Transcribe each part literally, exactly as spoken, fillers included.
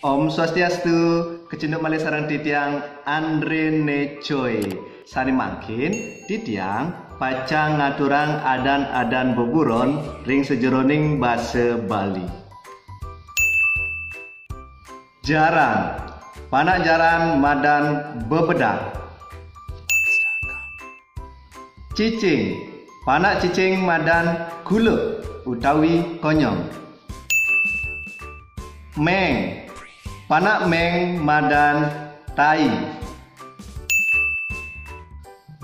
Om Swastiastu, kecunduk malih sareng titiang Andre Necoy. Sane mangkin, titiang pacang ngaturang adan-adan beburon ring sajeroning basa Bali. Jaran, panak jaran madan bebedak. Cicing, panak cicing madan guluk utawi konyong. Meng, panak meng madan tai.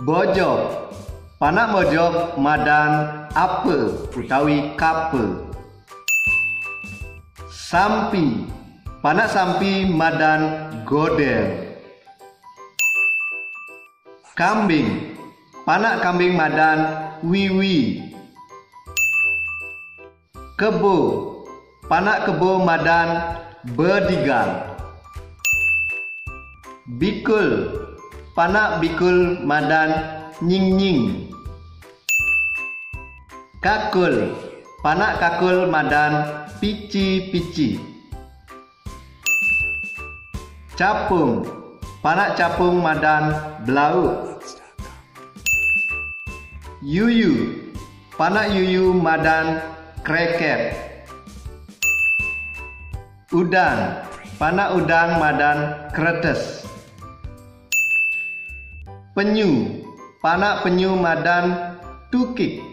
Bojog, panak bojog madan apa utawi kapa. Sampi, panak sampi madan godel. Kambing, panak kambing madan wiwi. Kebo, panak kebo madan bedigal. Bikul, panak bikul madan nyingnying. Kakul, panak kakul madan pici-pici. Capung, panak capung madan blauk. Yuyu, panak yuyu madan kreket. Udang, panak udang madan kretes. Penyu, panak penyu madan tukik.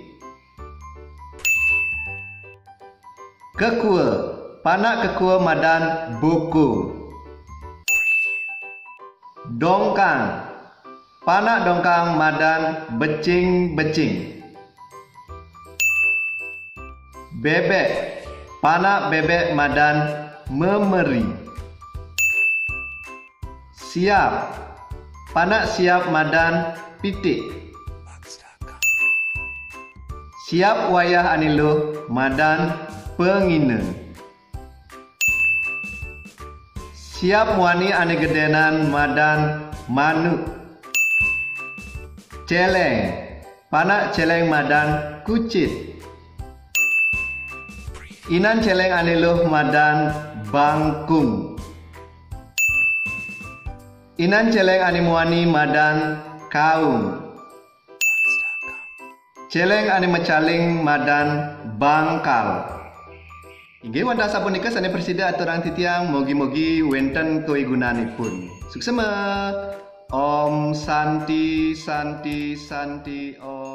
Kekua, panak kekua madan buku. Dongkang, panak dongkang madan becing-becing. Bebek, panak bebek madan memeri. Siap, panak siap madan pitik. Siap wayah ane luh madan pangina. Siap muani ane gedenan madan manuk. Celeng, panak celeng madan kucit. Inan celeng ane luh madan bangkung. Inan celeng ane muani madan kaung. Celeng ane macaling madan bangkal. Inggih wantah sapunika sane prasida aturang titiang, mugi-mugi wenten kawigunanipun. Suksema. Om Santi, Santi, Santi, Om.